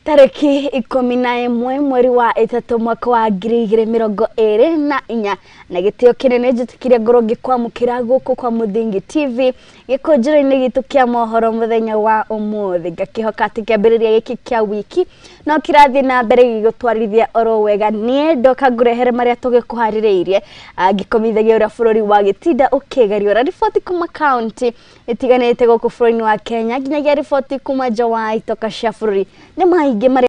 Tariki 11 mweri wa 3 mwaka wa 2024 na gitio kinene njitikire ngoro ngikwamukira guku kwa Muthingi TV gikunjiro-ini gitu kia mohoro muthenya wa umuthi ngakihoka ati kiambiriria giki kia wiki no kirathi na mbere gigutwarithia oro wega nie ndoka ngurehere maria tugikuhaririirie ngikomithagia uria bururi wa gitinda ukigerio ra riboti kuma county itiganite guku bururi wa Kenya nginyagia riboti kuma nja wa itoka cia bururi ni maingi maria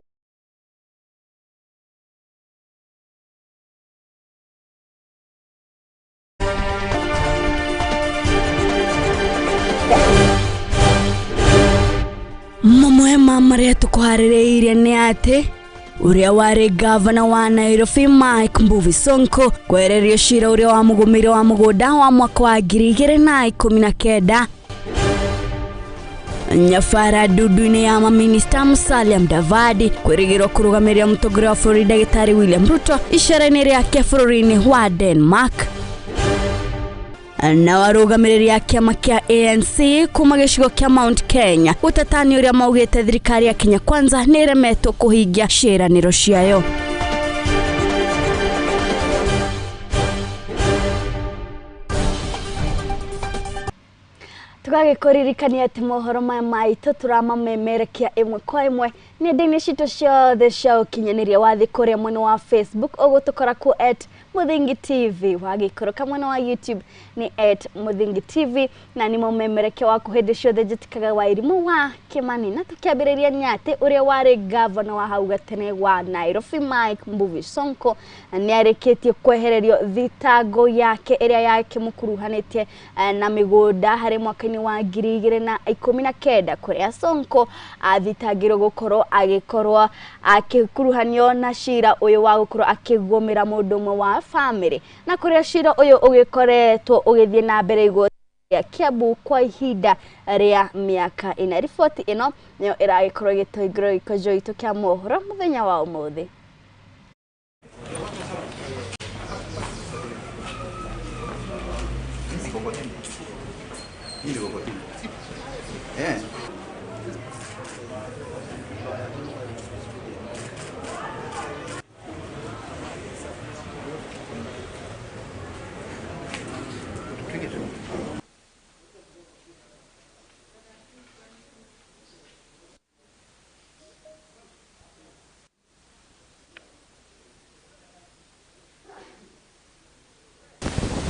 mamwe ma maria tukuhaririirie ni ati uria wari gavana wa Nairobi Mike Mbuvi Sonko kwererio cira uria wa mugumire wa mugunda wa mwaka wa 2019. Nyafara Dudu-ini ya maminista Musalia Mudavadi kwirigirwo kurugamiria mutongoria wa bururi Ndagĩtarĩ William Ruto icera-inĩ rĩake bũrũri-inĩ wa Denmark. Na warugamiriri a kiama kia ANC kuma gĩcigo kia Mount Kenya gũtetania ũrĩa maugĩte thirikari ya Kenya Kwanza nĩ ĩremetwo kũhingia ciĩranĩro ciayo. Tugagĩkũririkania atĩ mohoro maya maitũ turamamemerekia ĩmwe kwa ĩmwe nenda-inĩ citũ ciothe cia ũkinyanĩria wa thĩ kũrĩa mwena wa Facebook ũgũtũkora ku @Muthingi TV, wagĩikũrũka mwena wa YouTube ni @Muthingi TV na nĩ mũmemerekia waku hĩndĩ ciothe njĩtĩkaga wa irimũ wa Kimani. Na tũkĩambĩrĩria nĩ atĩ ũrĩa warĩ gavana wa hau gatene wa Nairobi Mike Mbuvi Sonko nĩ arĩkĩtie kwehererio thitango yake ĩrĩa yakĩmũkuruhanĩtie na mĩgũnda harĩ mwaka-inĩ wa 2019 kũrĩa Sonko athitangirwo gũkorwo agĩkorwo akĩkuruhanio na cira ũyũ wa gũkorwo akĩgũmĩra mũndũ ũmwe wa family na kũrĩa cira ũyũ ũgĩkoretwo ũgĩthiĩ na mbere igoti ya Kiambu kwa ihinda rĩa mĩaka ĩna. Riboti ĩno nĩyo ĩragĩkorwo ĩgĩtũingĩra gĩkũnjo gitũ kĩa mohoro mũthenya wa ũmũthĩ.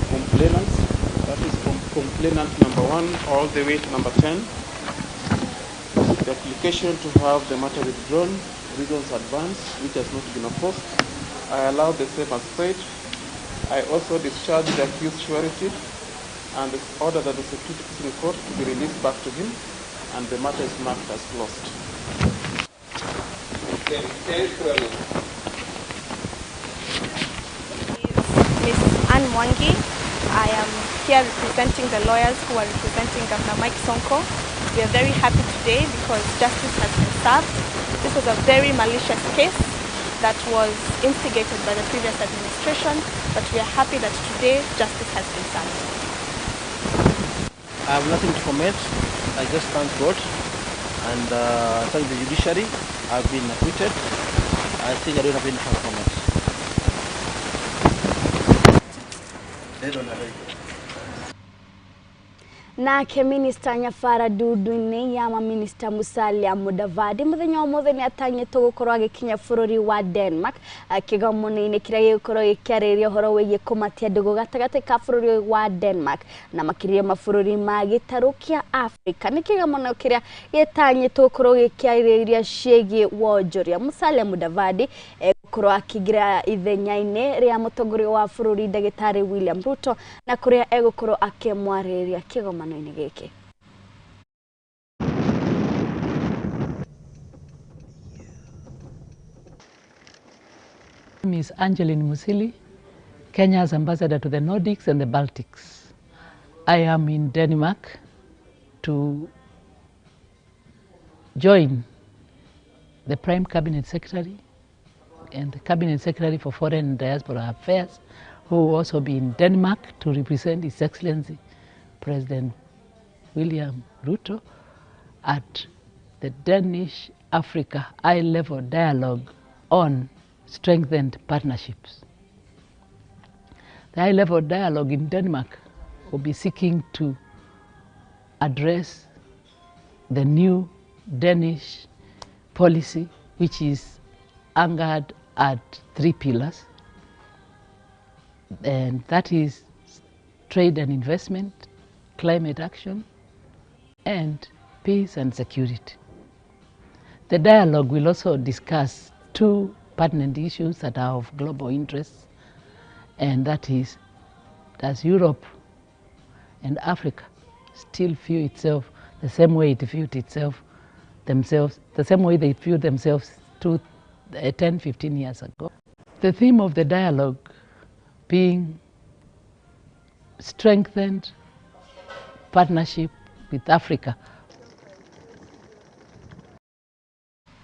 Complainants, that is from complainant number 1 all the way to number 10. The application to have the matter withdrawn, reasons advanced, which has not been opposed. I allow the same as said. I also discharge the accused surety and order that the security in court to be released back to him, and the matter is marked as closed. Ms. Anne Mwangi. I am here representing the lawyers who are representing Governor Mike Sonko. We are very happy today because justice has been served. This was a very malicious case that was instigated by the previous administration, but we are happy that today justice has been served. I have nothing to comment. I just thank God and thank the judiciary. I've been acquitted. I think I don't have any further comments. Nake Minister Nyafara Dudu-ini ya Minister Musalia Mudavadi muthenya umuthi ni atanyĩtwo gũkorwo agĩkinya bũrũri wa Denmark kĩgomano-inĩ kĩrĩa gĩgũkorwo gĩkĩarĩrĩria ũhoro wĩgiĩ kũmatia ndũgũ gatagatĩ ka bũrũri wa Denmark na makĩria mabũrũri ma gĩtarũ kĩa Afrika. Nĩ kĩgomano kĩrĩa gĩtanyĩtwo gũkorwo gĩkĩarĩrĩria ciĩgiĩ wonjoria. Musalia Mudavadi gũkorwo akĩingĩra ithenya-inĩ rĩa mũtongoria wa bũrũri Ndagĩtarĩ William Ruto na kũrĩa egũkorwo akĩmwarĩrĩria kĩgomano-inĩ gĩkĩ. Ms. Angeline Musili, Kenya's ambassador to the Nordics and the Baltics. I am in Denmark to join the Prime Cabinet Secretary and the Cabinet Secretary for Foreign and Diaspora Affairs, who will also be in Denmark to represent His Excellency President William Ruto at the Danish Africa High-Level Dialogue on Strengthened Partnerships. The high-level dialogue in Denmark will be seeking to address the new Danish policy, which is anchored at three pillars, and that is trade and investment, climate action, and peace and security. The dialogue will also discuss two pertinent issues that are of global interest, and that is, does Europe and Africa still view itself the same way it viewed itself themselves, the same way they viewed themselves 10, 15 years ago? The theme of the dialogue being strengthened partnership with Africa.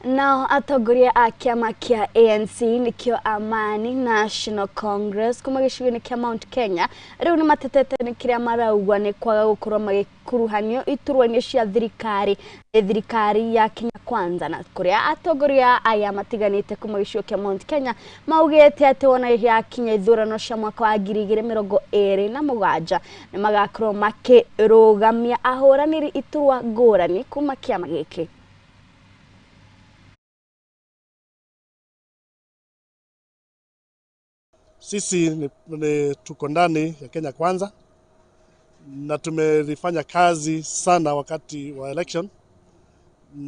Nao atongoria a kĩama kĩa ANC nĩkĩo Amani National Congress kuma gĩcigo-inĩ kĩa Mount Kenya rĩu nĩ matetete nĩ kĩrĩa marauga nĩ kwaga gũkorwo magĩkuruhanio iturwa-inĩ cia thirikari nĩ thirikari ya Kenya Kwanza, na kũrĩa atongoria aya matiganĩte kuma gĩcigo kĩa Mount Kenya maugĩte atĩ wona yakinya ithurano cia mwaka wa 2027 nĩ magakorwo makĩrũgamia ahũranĩri iturwa ngũrani kuma kĩama gĩkĩ. Sisi ni tuko ndani ya Kenya Kwanza na tumelifanya kazi sana wakati wa election,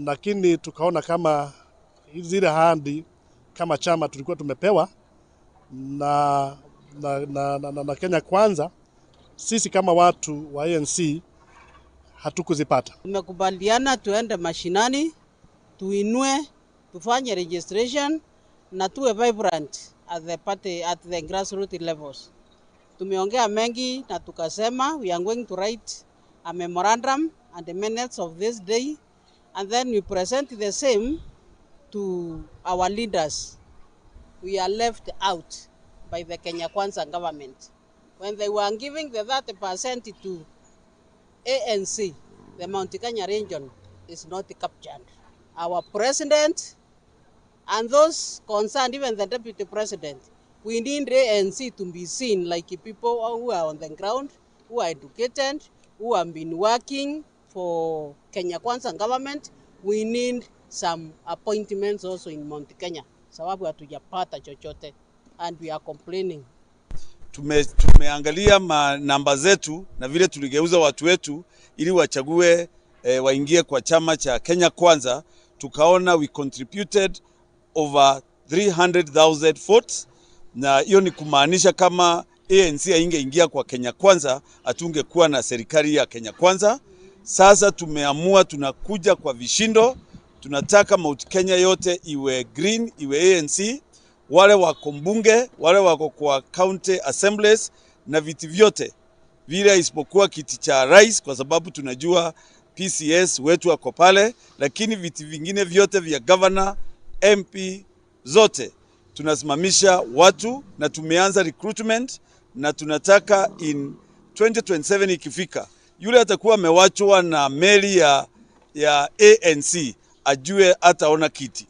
lakini tukaona kama zile ahadi kama chama tulikuwa tumepewa na Kenya Kwanza, sisi kama watu wa ANC hatukuzipata. Tumekubaliana tuende mashinani, tuinue, tufanye registration na tuwe vibrant at the party, at the grassroots levels. Tumeongea mengi na tukasema we are going to write a memorandum and the minutes of this day, and then we present the same to our leaders. We are left out by the Kenya Kwanza government. When they were giving the 30% to ANC, the Mount Kenya region is not captured. Our president and those concerned, even the deputy president, we need ANC to be seen like people who are on the ground, who are educated, who have been working for Kenya Kwanza government. We need some appointments also in Mount Kenya. Sababu hatujapata chochote and we are complaining. Tumeangalia namba zetu na vile tuligeuza watu wetu ili wachague waingie kwa chama cha Kenya Kwanza, tukaona we contributed over 300,000 votes, na hiyo ni kumaanisha kama ANC haingeingia kwa Kenya Kwanza hatungekuwa na serikali ya Kenya Kwanza. Sasa tumeamua tunakuja kwa vishindo, tunataka Mount Kenya yote iwe green, iwe ANC, wale wako mbunge, wale wako kwa county assemblies na viti vyote vile isipokuwa kiti cha rais, kwa sababu tunajua PCS wetu wako pale, lakini viti vingine vyote vya governor, MP zote tunasimamisha watu na tumeanza recruitment, na tunataka in 2027 ikifika, yule atakuwa amewachwa na meli ya ANC ajue ataona kiti.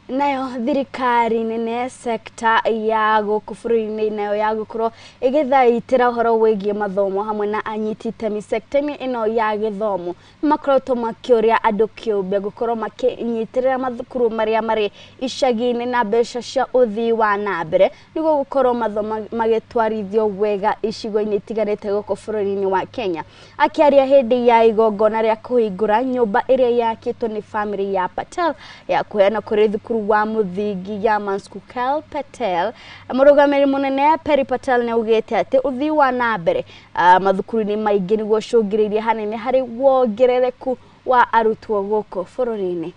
Nayo thirikari nene sekta ya gũkũ bũrũri-inĩ nayo ya gũkorwo ĩgĩthaitĩra ũhoro wĩgiĩ mathomo hamwe na anyiti itemi sekta-inĩ ĩno ya gĩthomo makoretwo makĩũria andũ kĩũmbe gũkorwo makĩnyitĩrĩra mathukuru marĩa marĩ icagi-inĩ na mbeca cia ũthii wa na mbere nĩguo gũkorwo mathomo magĩtwarithio wega icigo-inĩ itiganĩte gũkũ bũrũri-inĩ wa Kenya. Akĩaria hĩndĩ ya igongona rĩa kũhingũra nyũmba ĩrĩa yakĩtwo nĩ bamĩrĩ ya Patel ya kũheana kũrĩ thukuru wa mũthingi ya Mansukh Patel, mũrũgamĩrĩri mũnene Perry Patel nĩaugĩte atĩ ũthii wa na mbere mathukuru-inĩ maingĩ nĩguo ũcũngĩrĩirie hanene harĩ wongerereku wa arutwo gũkũ bũrũri-inĩ.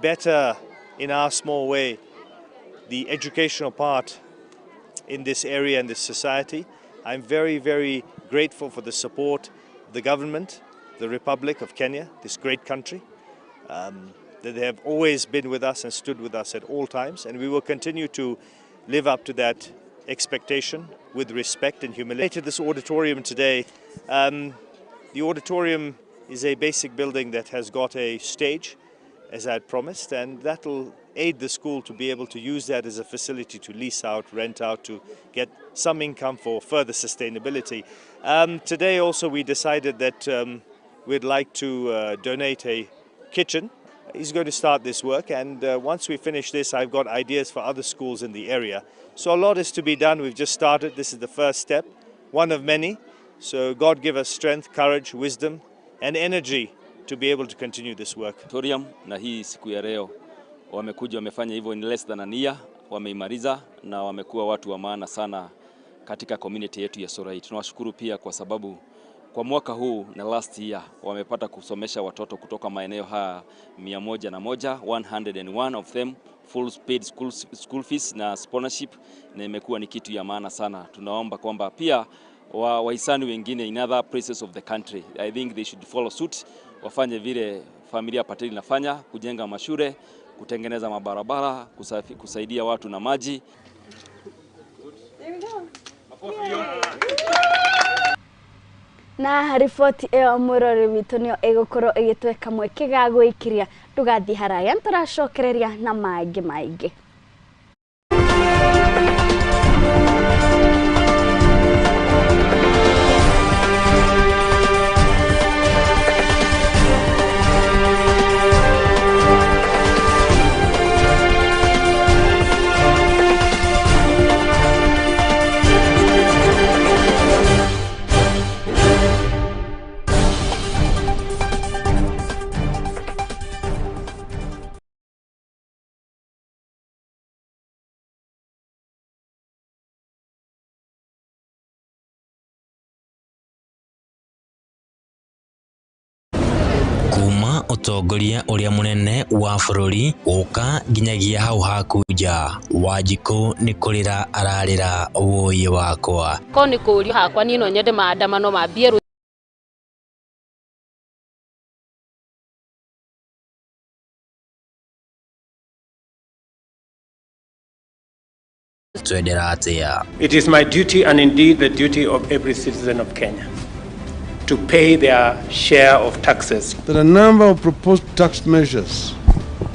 Better in our small way the educational part in this area and this society. I'm very, very grateful for the support of the government, the Republic of Kenya, this great country, that they have always been with us and stood with us at all times, and we will continue to live up to that expectation, with respect and humility. This auditorium today, the auditorium is a basic building that has got a stage, as I had promised, and that'll aid the school to be able to use that as a facility to lease out, rent out, to get some income for further sustainability. Today also we decided that we'd like to donate a kitchen. He's going to start this work, and once we finish this, I've got ideas for other schools in the area. So a lot is to be done. We've just started. This is the first step, one of many. So God give us strength, courage, wisdom and energy to be able to continue this work. Auditorium na hii siku ya leo wamekuja wamefanya hivyo in less than a year, wameimaliza na wamekuwa watu wa maana sana katika community yetu ya Sorai. Tunawashukuru pia kwa sababu kwa mwaka huu na last year wamepata kusomesha watoto kutoka maeneo haya 101, 101 of them full paid school fees na sponsorship, na imekuwa ni kitu ya maana sana. Tunaomba kwamba pia wahisani wengine in other places of the country, I think they should follow suit, wafanye vile familia Patel inafanya, kujenga mashule, kutengeneza mabarabara, kusaidia watu na maji. There we go. Na riboti ĩyo mwĩroreri witũ nĩyo ĩgũkorwo ĩgĩtweka mweke ga gwĩkiria ndũgathiĩ haraya nĩtũracokereria na mangĩ maingĩ. Kuma utongoria uria munene wa bururi guka nginyagia hau haku nja Wanjikũ ni kurira ararira woi wakwa ko ni kurio hakwa ni no nyende maandamano mambie twendera atia. It is my duty and indeed the duty of every citizen of Kenya to pay their share of taxes. That a number of proposed tax measures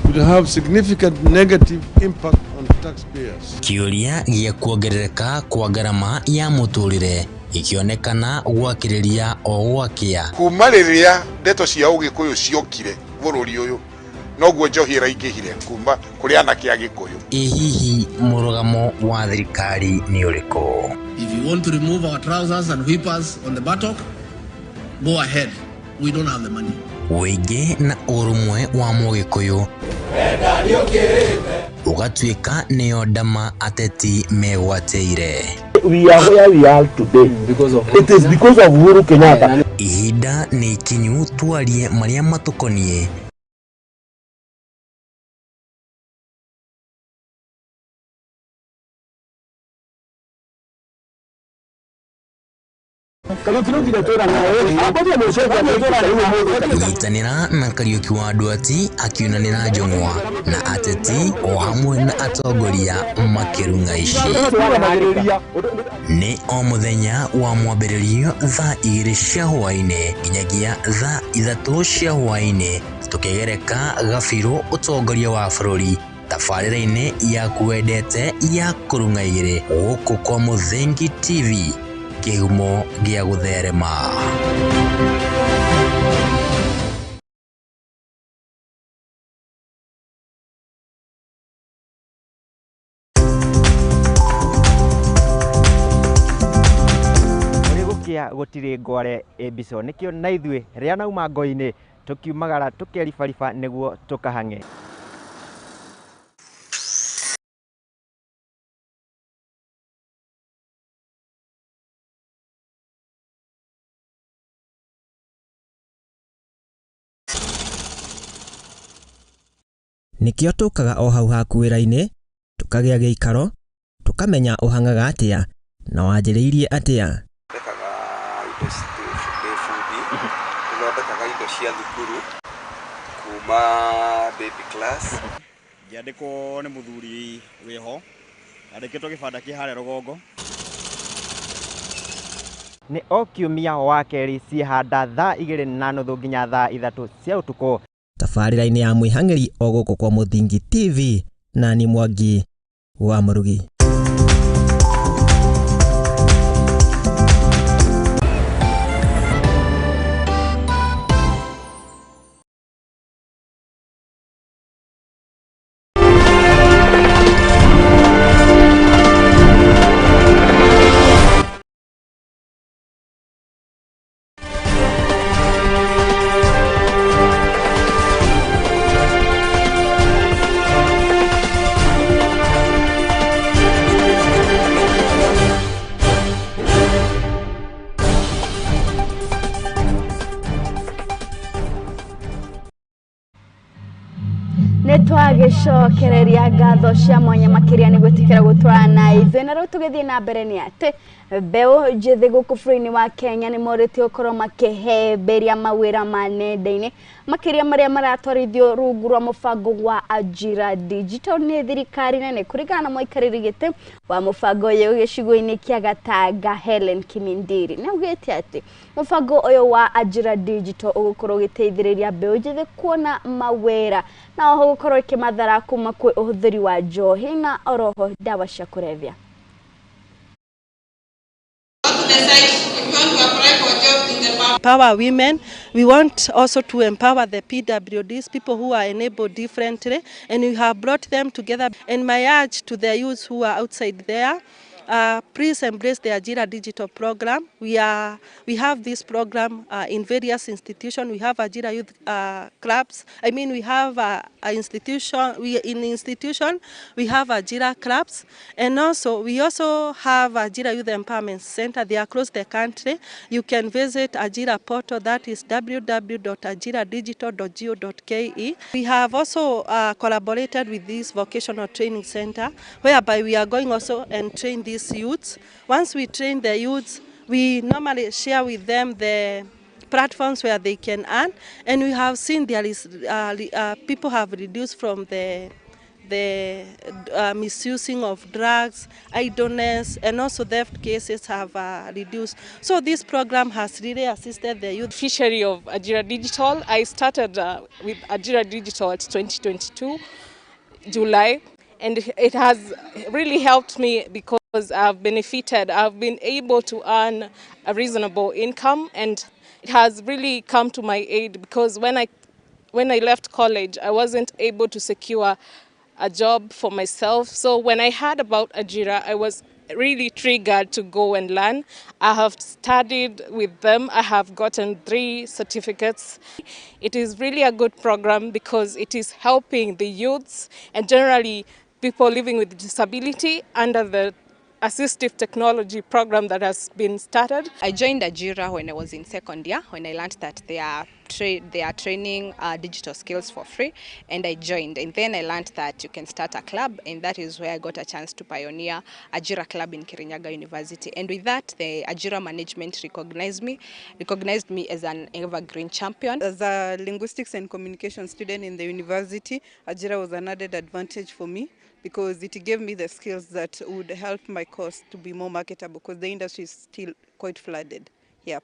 will have significant negative impact on taxpayers. Kiuria gia kuongerereka kwa ngarama ya muturire ikionekana gwakiriria o gwakia. Kuma riria ndeto cia Ugikuyu ciokire bururi uyu noguo njohi iraingihire kuma kuri anake a Gikuyu. Ĩ hihi murugamo wa thirikari ni uriku? If you want to remove our trousers and whippers on the buttock, go ahead. We don't have the money. Wĩingĩ na ũrũmwe wa Mũgĩkũyũ ũgatuĩka nĩyo ndama ateti megwatĩire. We are where we are today because of it is because of Uhuru Kenyatta. Ihinda nĩ ikinyu twarie marĩa matũkoniĩ. Nyitanĩra na Kariũki wa Nduati akiunanĩra njũng'wa na ateti o hamwe na atongoria makĩrung'a ici. Nĩ o mũthenya wa mwambĩrĩrio thaa 2 cia hwaĩ-inĩ nginyagia thaa 3 cia hwaĩ-inĩ tũkĩgereka gabirũ ũtongoria wa bũrũri tabarĩra-inĩ yaku wendete ya kũrung'a igĩrĩ gũkũ kwa Mũthingi TV, kĩhumo gĩa gũtherema. Gũkĩa gũtirĩ ngware mbico nĩkĩo na ithuĩ rĩa nauma ngo-inĩ tũkiumagara tũkeribariba nĩguo tũkahang'e. Nĩkĩo tũkaga o hau haku wĩra-inĩ tũkagĩa gĩikaro tũkamenya ũhang'aga atĩa na wanjĩrĩirie atĩa. Thondekaga indo ndĩ bundi, thondekaga indo cia thukuru kuma baby class. Ngĩandĩkwo nĩ mũthuri wĩho Andĩkĩtwo gĩbanda kĩ harĩa rũgongo. Nĩ o kiumia wa kerĩ ciĩhanda thaa 2:30 nginya thaa 3 cia ũtukũ. Tabarĩra-inĩ ya mwĩhang'ĩri o gũkũ kwa Mũthingi TV na ni Mwangi wa Mũrugi. Nĩtwagĩcokereria ngatho cia mwanya makĩria nĩ gwĩtĩkĩra gũtwarana na ithuĩ. Na rĩu tũgĩthiĩ na mbere nĩ atĩ mbeũ njĩthĩ gũkũ bũrũri-inĩ wa Kenya nĩ morĩtio gũkorwo makĩhĩmbĩria mawĩra ma nenda-inĩ makĩria marĩa maratwarithio rungu rwa mũbango wa Ajira Digital nĩ thirikari nene, kũringana na mũikarĩri gĩtĩ wa mũbango ũyũ gĩcigo-inĩ kĩa Gatanga Helen Kimindiri. Nĩ augĩte atĩ mũbango ũyũ wa Ajira Digital ũgũkorwo ũgĩteithĩrĩria mbeũ njĩthĩ kuona mawĩra na oho gũkorwo ĩkĩmathara kuma kwĩ ũhũthĩri wa njohi na oroho ndawa cia kũrebia. Empower women. We want also to empower the PWDs, people who are enabled differently, and we have brought them together. And my urge to the youths who are outside there, please embrace the Ajira Digital program. We have this program in various institutions. We have Ajira Youth clubs. I mean, we have an institution. We have Ajira clubs, and also we also have Ajira Youth Empowerment Center. They are across the country. You can visit Ajira portal, that is www.ajiradigital.go.ke. We have also collaborated with this vocational training center, whereby we are going also and train these youths. Once we train the youths, we normally share with them the platforms where they can earn, and we have seen there is people have reduced from the misusing of drugs, idleness, and also theft cases have reduced. So this program has really assisted the youth. Beneficiary of Ajira Digital, I started with Ajira Digital at 2022, July, and it has really helped me because I've benefited. I've been able to earn a reasonable income, and it has really come to my aid because when I left college, I wasn't able to secure a job for myself. So when I heard about Ajira, I was really triggered to go and learn. I have studied with them. I have gotten 3 certificates. It is really a good program because it is helping the youths and generally people living with disability under the assistive technology program that has been started. I joined Ajira when I was in second year, when I learned that they are training digital skills for free, and I joined. And then I learned that you can start a club, and that is where I got a chance to pioneer Ajira Club in Kirinyaga University. And with that, the Ajira management recognized me as an evergreen champion. As a linguistics and communication student in the university, Ajira was an added advantage for me, because it gave me the skills that would help my course to be more marketable, because the industry is still quite flooded. Yeah.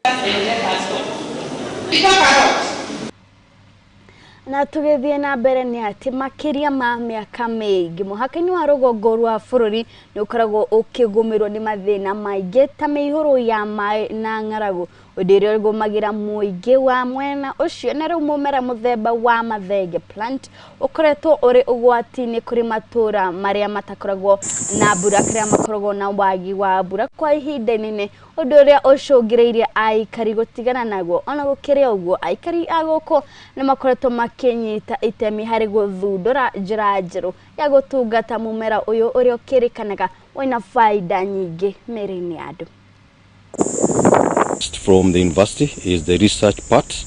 Na tũgĩthiĩ na mbere nĩ atĩ makĩria ma mĩaka mĩingĩ mũhaka-inĩ wa rũgongo rwa bũrũri nĩ ũkoragwo ũkĩgũmĩrwo nĩ mathĩna maingĩ ta mĩihũro ya maĩ na ng'aragu, ũndũ ũrĩa ũgũmagĩra mũingĩ wa mwena ũcio. Na rĩu mũmera mũthemba wa mathenge plant ũkoretwo ũrĩ ũgwati-inĩ kũrĩ matũra marĩa matakoragwo na mbura, kũrĩa makoragwo na wagi wa mbura kwa ihinda inene, ũndũ ũrĩa ũcũngĩrĩirie aikari gũtigana naguo. Ona gũkĩrĩ ũguo, aikari a gũkũ nĩ makoretwo makĩnyita itemi harĩ gũthundũra njĩra njerũ ya gũtungata mũmera ũyũ ũrĩa ũkĩrĩkanaga wĩna baida nyingĩ mĩĩrĩ-inĩ ya andũ. From the university is the research part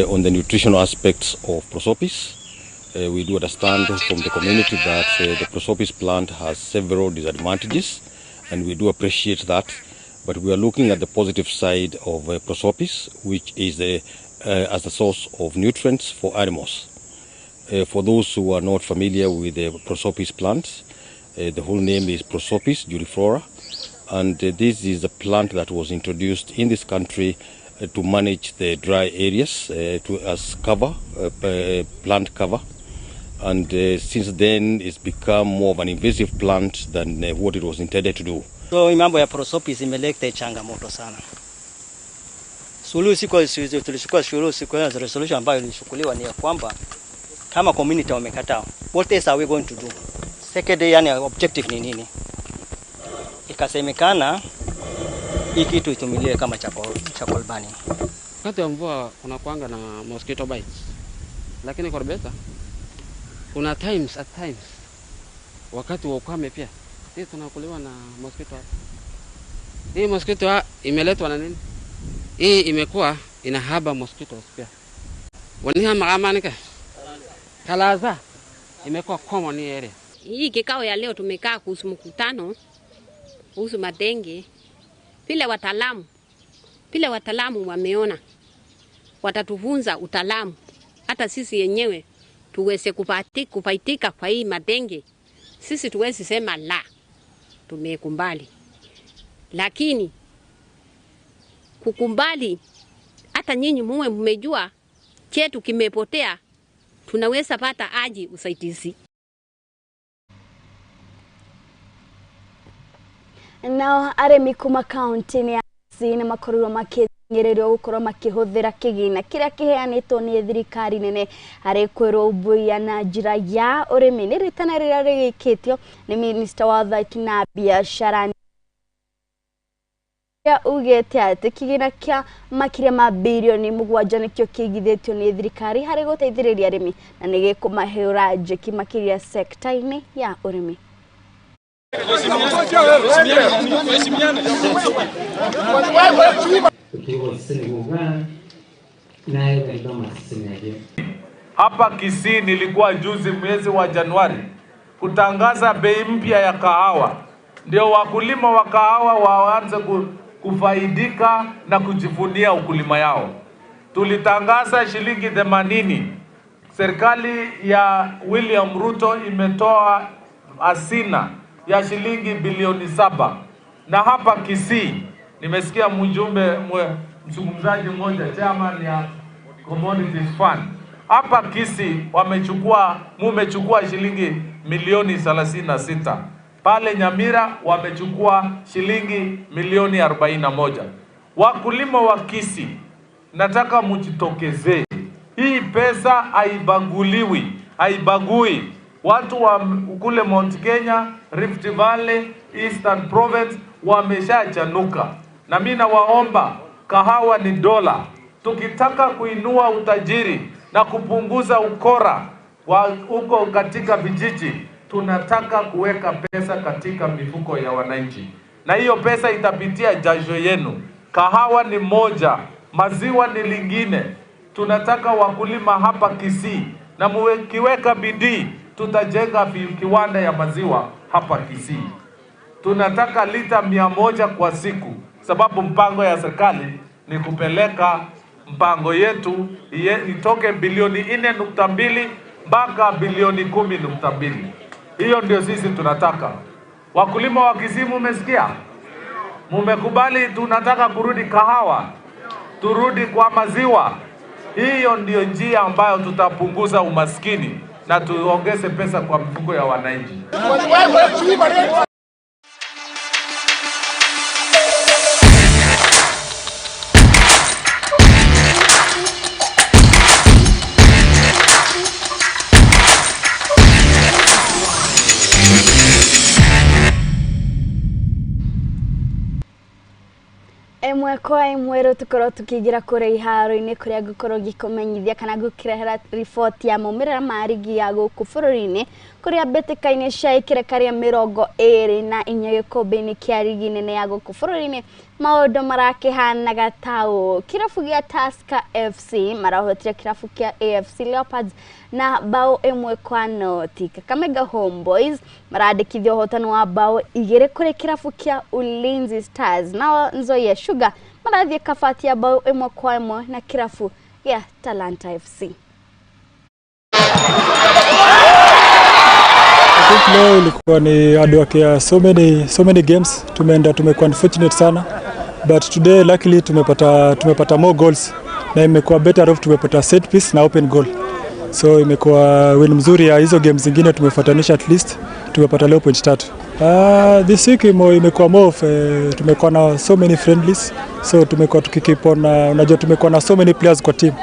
on the nutritional aspects of prosopis. We do understand from the community that the prosopis plant has several disadvantages, and we do appreciate that. But we are looking at the positive side of prosopis, which is as a source of nutrients for animals. For those who are not familiar with the prosopis plant, The whole name is Prosopis juliflora, and this is a plant that was introduced in this country to manage the dry areas, to as cover, plant cover. And since then it's become more of an invasive plant than what it was intended to do. So hii mambo ya prosopis imeleta changamoto sana. Suluhu siko tulichukua suluhu siku ya resolution ambayo ilichukuliwa ni ya kwamba kama community wamekataa, what else are we going to do? Second, yani objective ni nini? Ikasemekana hii kitu itumiliwe kama charcoal burning. Wakati wa mvua kuna kuanga na mosquito bites, lakini kwa beta kuna times at times wakati wa ukame pia sisi tunakuliwa na mosquito. Hii mosquito imeletwa na nini? Hii imekuwa inahaba mosquitoes pia. Waniha maamanika kalaza imekuwa common hii area. Hii kikao ya leo tumekaa kuhusu mkutano kuhusu madenge. Vile wataalamu wameona watatufunza utaalamu hata sisi yenyewe tuweze kupaitika kwa hii madenge. Sisi tuwezi sema la tumekumbali, lakini kukumbali hata nyinyi muwe mmejua chetu kimepotea, tunaweza pata aji usaidizi. Nao arĩmi kuma kaunti-inĩ ya Kisii nĩ makorirwo makĩthing'ĩrĩrio gũkorwo makĩhũthĩra kĩgĩna kĩrĩa kĩheanĩtwo nĩ thirikari nene harĩ kwĩrũmbũiya na njĩra ya ũrĩmi. Nĩ rĩtana rĩrĩa rĩgĩkĩtio nĩ minista wa ũthaki na biacara ugĩte atĩ kĩgĩna kĩa makĩria ma birioni 7 nĩkĩo kĩigithĩtio nĩ thirikari harĩ gũteithĩrĩria arĩmi na nĩ gĩkũmahũra njeki makĩria sekta-inĩ ya ũrĩmi. Hapa Kisii nilikuwa juzi mwezi wa Januari kutangaza bei mpya ya kahawa, ndio wakulima wa kahawa waanze kufaidika na kujivunia ukulima yao. Tulitangaza shilingi 80. Serikali ya William Ruto imetoa asina ya shilingi bilioni 7. Na hapa Kisii nimesikia mjumbe mzungumzaji mmoja, chairman ya Commodities Fund. Hapa Kisii mumechukua shilingi milioni 36. Pale Nyamira wamechukua shilingi milioni 41. Wakulima wa Kisii, nataka mjitokezee. Hii pesa haibaguliwi, haibagui. Watu wa kule Mount Kenya, Rift Valley, Eastern Province wameshachanuka. Na mimi nawaomba, kahawa ni dola. Tukitaka kuinua utajiri na kupunguza ukora wa huko katika vijiji, tunataka kuweka pesa katika mifuko ya wananchi. Na hiyo pesa itapitia jasho yenu. Kahawa ni moja, maziwa ni lingine. Tunataka wakulima hapa Kisii, na mkiweka bidii tutajenga kiwanda ya maziwa hapa Kisii. Tunataka lita 100 kwa siku, sababu mpango ya serikali ni kupeleka mpango yetu itoke bilioni 4.2 mpaka bilioni 10.2. Hiyo ndio sisi tunataka. Wakulima wa Kisii, mumesikia? Mumekubali tunataka kurudi kahawa, turudi kwa maziwa. Hiyo ndio njia ambayo tutapunguza umaskini na tuongeze pesa kwa mfuko ya wananchi. Ĩmwe kwa ĩmwe rĩu tũkorwo tũkĩingĩra kũrĩa iharo-inĩ kũrĩa ngũkorwo ngĩkũmenyithia kana ngũkĩrehera riboti ya maumĩrĩra ma rigi ya gũkũ bũrũri-inĩ kũrĩa mbĩtĩka-inĩ cia ikereka rĩa 24 gĩkombe-inĩ kĩa rigi nene ya gũkũ bũrũri-inĩ maũndũ marakĩhanaga ta ũũ. Kĩrabu gĩa Tusker FC marahotire kĩrabu kĩa AFC Leopards na bao 1-0. Kakamega Homeboys marandĩkithia ũhotani wa bao 2 kũrĩ kĩrabu kĩa Ulinzi Stars, nao Nzoia Sugar marathiĩ kabati ya bao 1-1 na kĩrabu gĩa Talanta FC. Think leo ilikuwa ni hard work ya so many games. Tumeenda, tumekuwa unfortunate sana, but today luckily tumepata more goals na imekuwa better off, tumepata set piece na open goal, so imekuwa win mzuri ya hizo games zingine tumefuatanisha, at least tumepata leo point 3. This week imekuwa more of, tumekuwa na so many friendlies, so tumekuwa tukikeep on, unajua tumekuwa na so many players kwa team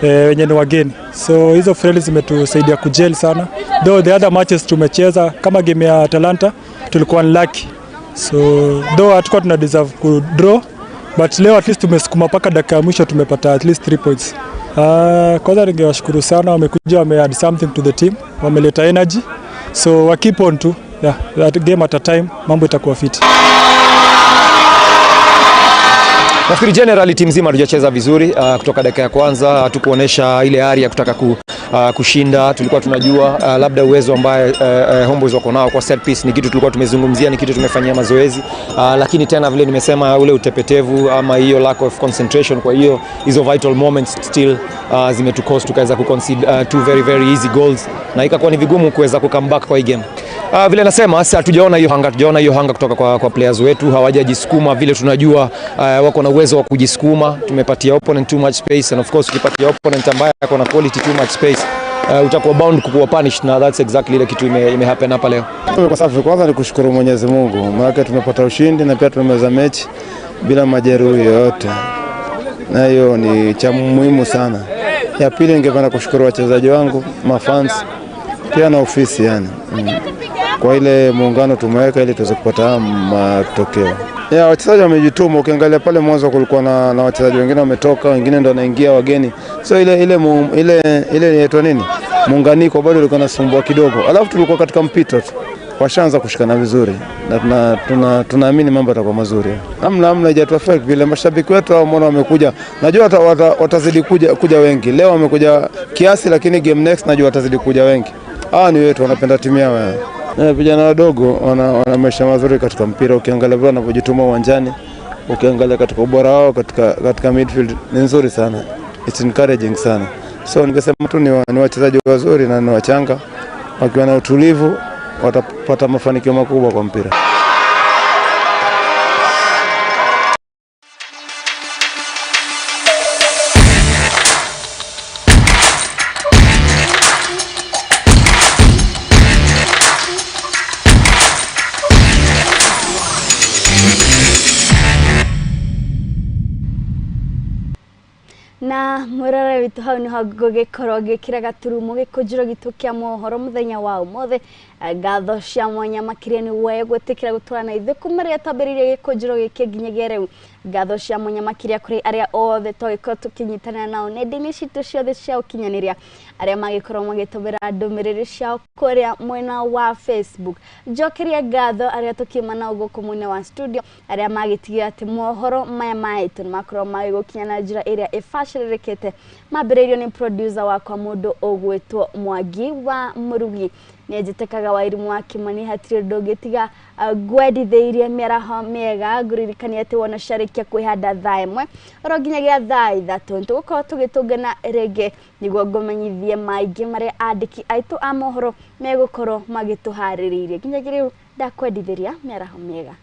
wenye ni wageni, so hizo friendlies zimetusaidia kugel sana, though the other matches tumecheza kama game ya Atalanta tulikuwa unlucky, so though hatukuwa tuna deserve ku draw, but leo at least tumesukuma mpaka dakika ya mwisho, tumepata at least 3 points. Kwanza ningewashukuru sana, wamekuja, wame add something to the team, wameleta energy, so wa keep on tu, yeah, that game at a time, mambo itakuwa fit. Nafikiri generally timu nzima hatujacheza vizuri kutoka dakika ya kwanza hatukuonesha ile ari ya kutaka kushinda. Tulikuwa tunajua labda uwezo ambaye Homeboys wako nao kwa set piece ni kitu tulikuwa tumezungumzia, ni kitu tumefanyia mazoezi, lakini tena vile nimesema ule utepetevu ama hiyo lack of concentration, kwa hiyo hizo vital moments still zimetucost tukaweza kuconcede two very very easy goals na ikakuwa ni vigumu kuweza kucome back kwa hii game. Vile nasema sasa hatujaona hiyo hunger, hatujaona hiyo hunger kutoka kwa players wetu, hawajajisukuma vile tunajua wako na uwezo wa kujisukuma. Tumepatia opponent too much space, and of course ukipatia opponent ambaye ako na quality too much space, utakuwa bound kukuwa punished, na that's exactly ile kitu ime happen hapa leo. Kwa safi, kwanza ni kushukuru Mwenyezi Mungu, maana tumepata ushindi na pia tumemaliza mechi bila majeruhi yoyote, na hiyo ni cha muhimu sana. Ya pili, ningependa kushukuru wachezaji wangu, mafans pia na ofisi yani, kwa ile muungano tumeweka ili tuweze kupata matokeo. Ya wachezaji wamejituma. Ukiangalia pale mwanzo kulikuwa na wachezaji wengine wametoka, wengine ndo wanaingia wageni, so ile inaitwa nini, muunganiko bado ulikuwa nasumbua kidogo, alafu tulikuwa katika mpito tu, washaanza kushikana vizuri na tunaamini mambo yatakuwa mazuri. Amna, haijatu affect vile mashabiki wetu hao mbona wamekuja, najua watazidi kuja wengi. Leo wamekuja kiasi, lakini game next najua watazidi kuja wengi. Hawa ni wetu, wanapenda timu yao ya. Vijana wadogo wana maisha mazuri katika mpira, ukiangalia vile wanavyojituma uwanjani, ukiangalia katika ubora wao katika midfield ni nzuri sana, it's encouraging sana. So ningesema tu ni wachezaji wazuri na ni wachanga, wakiwa na utulivu watapata mafanikio makubwa kwa mpira. Na mwĩrore witũ, hau nĩho ngũgĩkorwo ngĩkĩra gaturumo gĩkũnjĩro gitũ kĩa mohoro mũthenya wa ũmũthĩ. Ngatho cia mwanya makĩria nĩ we gwĩtĩkĩra gũtũra na ithuĩ kuma rĩrĩa twambĩrĩirie gĩkũnjĩro gĩkĩ nginyagia rĩu. Ngatho cia mwanya makĩria kũrĩ arĩa othe twagĩkorwo tũkĩnyitanĩra nao nenda-inĩ citũ ciothe cia ũkinyanĩria, arĩa magĩkorwo magĩtũmĩra ndũmĩrĩri ciao kũrĩa mwena wa Facebook. Njokeria ngatho arĩa tũkiuma nao gũkũ mwena wa studio, arĩa magĩtigĩra atĩ mohoro maya maitũ nĩ makorwo magĩgũkinya na njĩra ĩrĩa ĩbacĩrĩrĩkĩte. Mambĩrĩirio nĩ producer wakwa, mũndũ ũgwĩtwo Mwangi wa Mũrugi. Nĩ njĩtĩkaga Wairimũ wa Kĩmani, hatirĩ ũndũ ũngĩtiga ngwendithĩirie mĩaraho mĩega. Ngũririkania atĩ wona ciarĩkia kwĩhanda thaa 1 oro nginyagia thaa 3 nĩtũgũkorwo tũgĩtũngana rĩngĩ nĩguo ngũmenyithie maingĩ marĩa andĩki aitũ a mohoro megũkorwo magĩtũharĩrĩirie. Nginyagia rĩu ndakwendithĩria mĩaraho mĩega.